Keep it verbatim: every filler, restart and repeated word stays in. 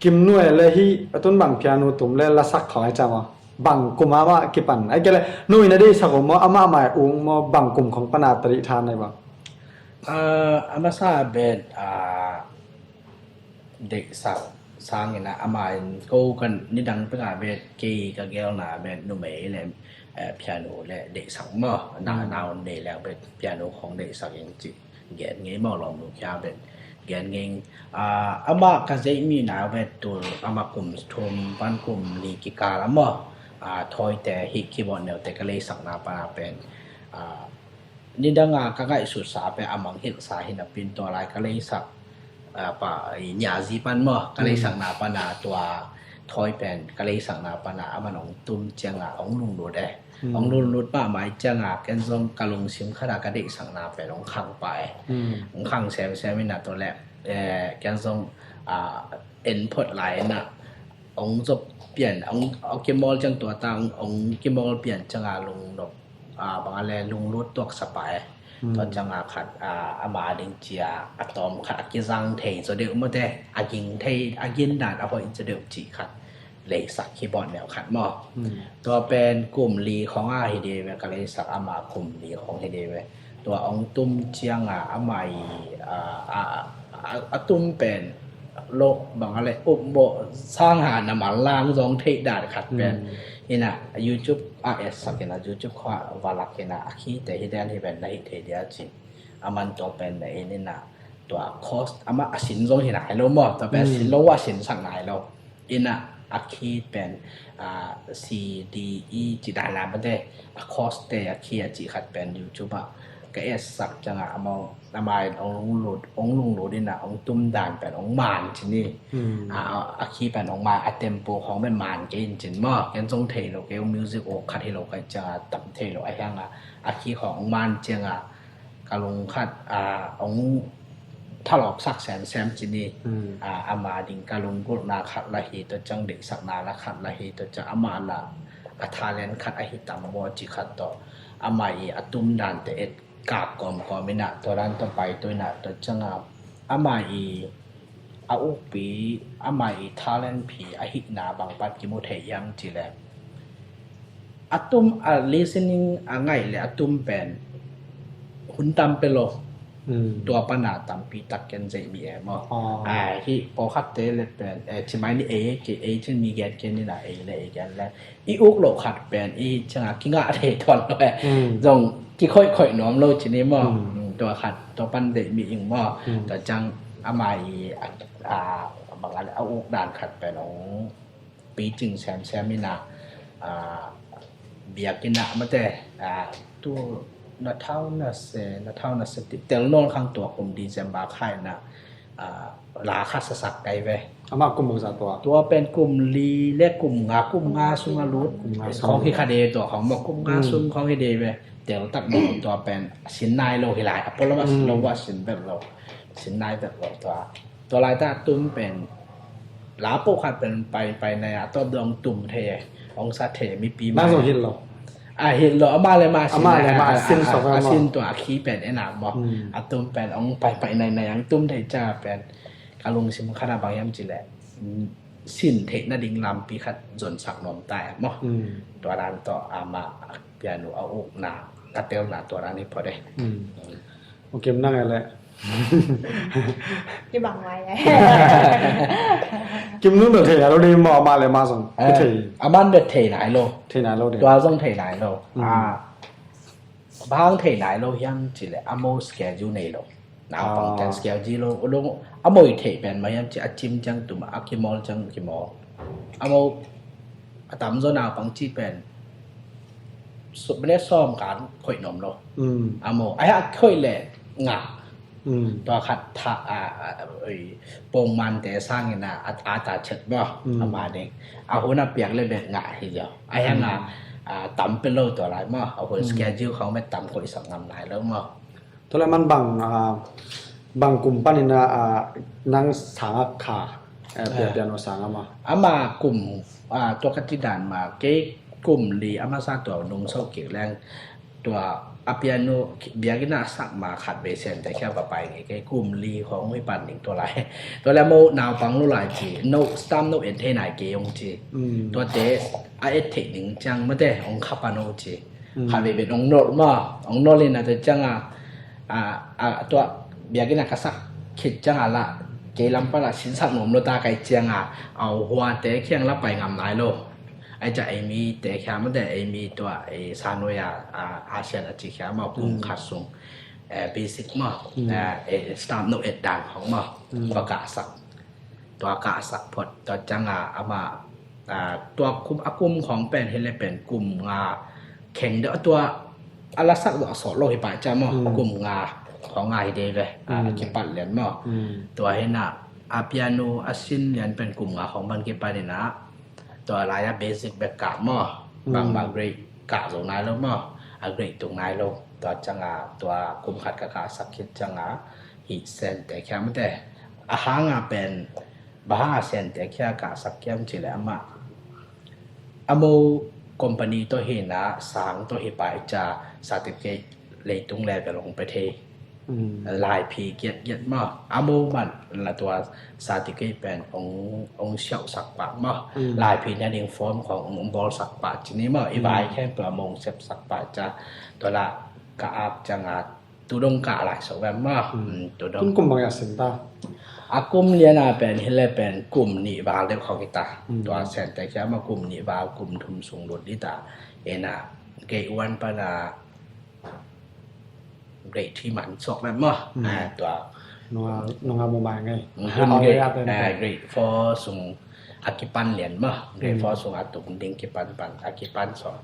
Kim Nuai le hih a tun bang piano tum le lasak khawng ai cam aw. Bang kum amah kipan ai kei le nuai na deihsak aw maw, amah mai ung maw, bang kum khawng pana tadih than ai bang. A masa bet a deihsak sangin a ama in ko kan nidang peka bet kei ka gelna bet numei le piano le deihsak maw, na naun nei le bet piano khawng deihsak in cih gen ngei maw, lawm nu khia bet gen ngei. Ama ka zeih mi na bet tul ama kum thum pan kum li kikal a maw, thawite hih keyboard neute ka leisakna pana pen nidanga ka ngaihsutsa pen a mangngilhsa hi napin tua lai ka leisak pa niazi pan maw, ka leisakna pana tua thawi pen ka leisakna pana aman hong tum cianga hong lunglut e. Hong lunglut mahmah cianga ken zong ka lungsim khata ka deihsakna pen hong khang pah e. Hong khang semsem ina tua le ken zong en phot lai ina hong zop pian, hong kimawl ciang tua ta hong kimawl pian cianga lungnop bang a le lunglut tuaksa pah e. Tua cianga khat ama ding cia a tawm khat a kizang thei zaw deuh mawte, a ging thei, a gin dan a hoih zaw deuh cih khat leisak keyboard neu khat maw. Tua pen kum li khawng a hi dei ve ka leisak, ama kum li khawng hi dei ve. Tua hong tum cianga ama i a tum pen lo bang a le upmawh sanga na manlang zong theih dan khat pen ina YouTube a etsak ina YouTube khawng a valak ina a khite hi den hi pen na hih thei dia cin. A man tua pen na in ina tua cost ama a sin zong hi nai lo maw, tua pen a sin lo a sinsak nai lo. Ina a khi pen C D E ci dan la mate, a cost te a khi a ci khat pen YouTube a ka etsak cianga amau amai ong lunglut ong lunglut ina ong tum dan pen ong man cini. A khi pen ong man, a tempo khong pen man ke in cin maw, ken zong thei lo ke music o khat hi lo kai cianga tam thei lo a hianga a khi khong ong man cianga ka lung khat ong thalawksak semsem cini. Ama ding ka lunggulhna khat la hi, tua ciang deihsakna la khat la hi, tua ciang ama la a talent khat a hi tam maw ci khat tawh ama i a tum dante et kap kawmkawm ina tua dan tawh pai tu ina tua cianga ama i a ukpi ama i talent phi a hihna bangpat kimu thei hiam ci le a tum a listening a ngaih le a tum pen hun tam pe lo. Tua pana tampi tak ken zeih mi e maw. Hi pawlkhatte le pen cimai ni ei ke ei cin mi gen ken nina ei le ei gen le i uk loh khat pen i cianga kingah thei tuan lo e. Zong kikhoihkhoih nuam lo cini maw. Tua khat tua pan zeih mi ing maw. Tua ciang ama i a bang a le a uk dan khat pen ong picing semsem ina biakinn ah mate tu na thau na se na thau na se ti tel nawn khang tua kum December khai na la kha sasak kai ve. Ama kum bangza tua tua pen kum li le kum nga, kum nga sung a lut. Kum nga sung. Khong hi kha de tua khong mo kum nga sung khong hi de ve. Tel tak mo tua pen sin nai lo hi lai a polo ma sin lo wa sin vet lo. Sin nai vet lo tua. Tua lai ta tum pen la po khat pen pai pai nai a top dong tum the ong sa the mi pi ma. Nang zong hit lo. A hit lo ama le ma sin. Ama le ma sin sok a sin tua a khi pen ena mo. A tum pen ong pai pai nai nai ang tum the ca pen ka lungsim khat a bang hiam ci le sin theih na ding lampi khat zonsak nuam ta e maw. Tua dan tawh ama piano a ukna ka telna tua dan hi phot e. Ong kim nang e le. Kibang mai e. Kim nung bel thei nai lo ding maw ama le ma zong. Thei. Aman bel thei nai lo. Thei nai lo ding. Tua zong thei nai lo. Bang thei nai lo hiam ci le a mo schedule nei lo. Naupang ten schedule lo. Ulung a mo i thei pen ma hiam ci a cim ciang tum a kimawl ciang kimawl. A mo a tam zo naupang ci pen bene sawm kan khoih nom lo. A mo a hia khoih le ngah. Tua khat tha a pongmante sangin a a ta chet maw. Ama ding a hun a piak le bet ngah hi zo. A hiang a tam pe lo tua lai maw. A hun schedule khong bet tam koih sak ngam lai lo maw. Tua lai man bang bang kum panin a nang sang a kha piano sang a maw. Ama kum tua ka ti dan ma kei kum li ama sa tua nung so kik leng tua A piano biakinn ah a sak ma khat vei Sente khia ka pai ngei kei, kum li khawng hi pan ding tua lai. Tua lai mo naupang lo lai ci, no stamp no et thei nai kei ong ci. Tuate a et theih ding ciang mate ong khap a no ci. Khat vei vet ong nolh ma, ong nolh in a tua ciang a, a, a tua biakinn a ka sak khit ciang a la kei lam pan a sinsak nuam lo ta kai ciang a, au huate khiang la pai ngam nai lo. Ai ca ei mi te khia mate, ei mi tua ei sanoi a, a, Asian a ci khia ma kum khat sung, eh, basic ma, eh, eh, stamp no et dan khong ma, tua ka sak. Tua ka sak phot, tua ciang a ama, ah, tua kum, a kum khong pen hi le pen kum nga kheng deuh tua a la sak deuh a sawt lo hi pai ca ma, kum nga khong nga hi dei ve, ah, kipat lian ma. Tua hi na a piano a sin lian pen kum nga khong ban kipat hi na, tua lai a basic bek kah maw, bang bang grade kah zo nai lo maw, a grade tung nai lo. Tua ciang a tua kum khat ka kah sak khit ciang a hih Sente khia mate. A hang a pen, bang hang a Sente khia kah sak khiam ci le amah, a mo company tawh hi na sang tawh hi pai ca certificate leitung level hong pe thei. Laiphi giatgiat maw, a moment la tua certificate pen ong, ong siauh sak pah maw. Laiphi na ding form khong ong, ong bawl sak pah ci ni maw, i vai khempeuh a mong sep sak pah ca. Tua la ka ap ciang a tu dong kah lai sok vem maw. Tu dong. Tun kum bang a sin ta? A kum lian a pen hi le pen kum nih val deuh khong hi ta. Tua Sente khia ma kum nih val kum thum sung lut hi ta. Ena grade one pan a grade three man sok vem maw. Ah, tua. Nunga, nunga mo mai ngai. Hun grade, ah, grade four sung a kipan lian maw. Grade four sung a tung ding kipan pan, a kipan sok.